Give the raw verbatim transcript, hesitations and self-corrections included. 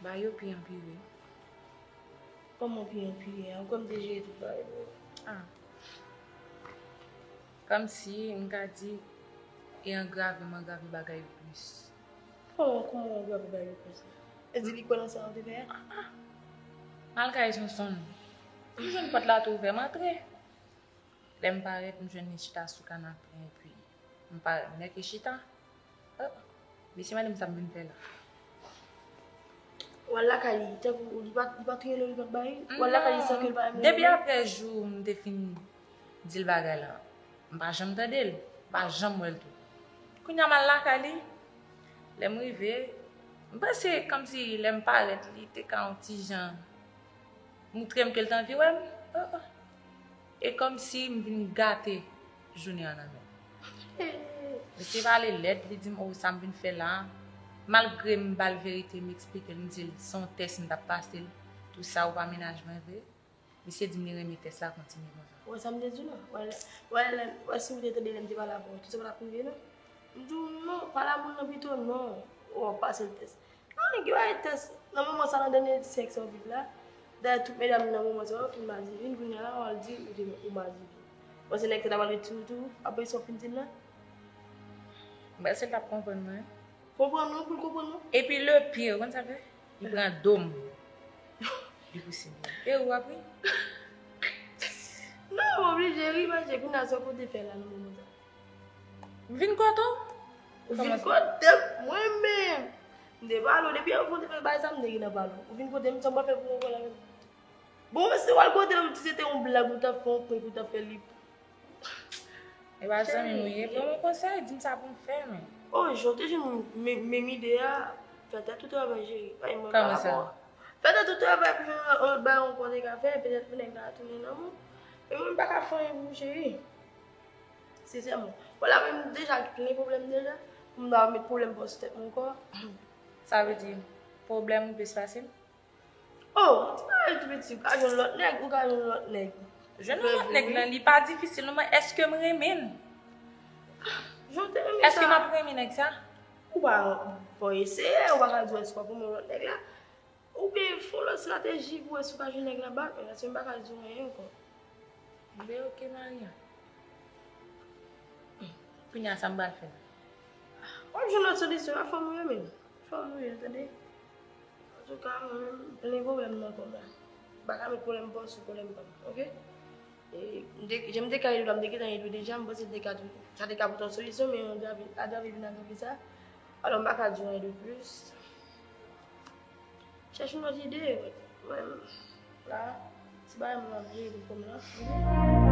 Bagay yo pi anpire. Kòman pi anpire? An, kòm te jere tout bagay yo. Ah. Kòmsi m ka di, e angrave, m angrave bagay yo plis. Kòman, kòman w angrave bagay yo konsa? E di li kwè nan sa w te fè a? Ah, ah. M al kay Sonson. M jwenn pòt la tou ouvè, m antre. Lè m parèt, m jwenn li chita sou kanape, epi m parèt, m nèke chita. Oh, mesye, m di m sa m vin fè la. W al lakay li, tankou li pa, li pa touye l, li pa t bay. W al lakay li san ke l pa renmen. Depi apre jou m te fin di l bagay la, m pa janm tande l, m pa janm wè l tou. Kounye a m al lakay li, lè m rive, m panse kòmsi lè m parèt, li te ka yon ti jan moutre m ke l t anvi wè m. Oh, oh. E kòmsi m vin gate jounen an nan men l. Mesye pale lèd, li di m, oh, sa m vin fè la. Malgre m ba l verite, m eksplike l, m di l, se yon tès m t ap pase l. Tou sa, ou pa mennaj mwen vre. Mesye di m li renmen tès la, kontinye konsa. Ou wè sa m te di w la? Ou wè, ou wè, ou wè si w te tande lè m te pale avè w, tout sa pa t ap rive non. M di w non, pa lamoul nan pito non. Ou ap pase l tès. Nan nèg yo ay tès nan moman sa, nan dènye sèks sa w viv la. Dayè tout medam nan moman sa yo fin madivin, kounye a la w al di ou te ou madivin. Bon, se nèg sa ta pral retire tou, apre sa w fin di l la. M panse l t ap konprann mwen. Konprann ou, pou l konprann ou. Epi le pire, ou konn sa l fè? Li pran do m. Li pouse m. E ou ap ri? Non, m oblije ri, paske kounye a sa w konte fè la nan moman sa. M vin kote w? Ou vin kote m, mwen menm. M te pale w, depi anvan w te fè bagay sa, m te gen nan pale w. Ou vin kote m, sa m pa fè pou w ankò la menm. Bon, se w al kote l, m di se te yon blag ou t ap fè, yon prank ou t ap fè li. E pa zanmi m ou ye, ban m yon konsèy, di m sa pou m fè, men. Oh, jan w te jwenn men- menm ide a, fè tèt ou travay, cheri. Pa gen mwen pa la kò. Fè tèt ou travay pou jwenn yon lòt bagay ankò w te ka fè, petèt pou nèg la tounen nan ou. Men mwen m pa ka fè anyen pou ou, cheri. Sensèman. Bon, la menm deja gen pwoblèm deja. Pou m ta met pwoblèm pa sou tèt mwen ankò. Sa vle di, pwoblèm ou plis fasil? Oh, ti bagay tou piti, ou ka jwenn lòt nèg, ou ka jwenn lòt nèg. Jwenn yon lòt nèg lan, li pa difisil non, men èske m renmen l? Jan w te renmen sa. Èske m ap renmen nèg sa? Ou pa, bon, eseye, ou pa ka di w èske w ap renmen lòt nèg la. Oubyen fè yon lòt estrateji pou wè si w ka jwenn nèg la bak, men èske m pa ka di w anyen ankò. Enben, oke, Maria. Kounye a, sa m pral fè la? W ap jwenn lòt solisyon, a fanm ou ye menm. Fanm ou ye, tande. Antouka, mwen menm, m plen pwoblèm nan kò m la. M pa ka met pwoblèm pa w sou pwoblèm pa m, oke? E, m te, jan m te ka ede w la, m te gentan ede w deja, m panse l te ka tou, sa te ka pote yon solisyon, men agravi, agravi vin agravi sa. Alò, m pa ka di w anyen de plis. Chèche yon lòt ide, mwen, la, se bagay mwen ap jere pou kò m nan.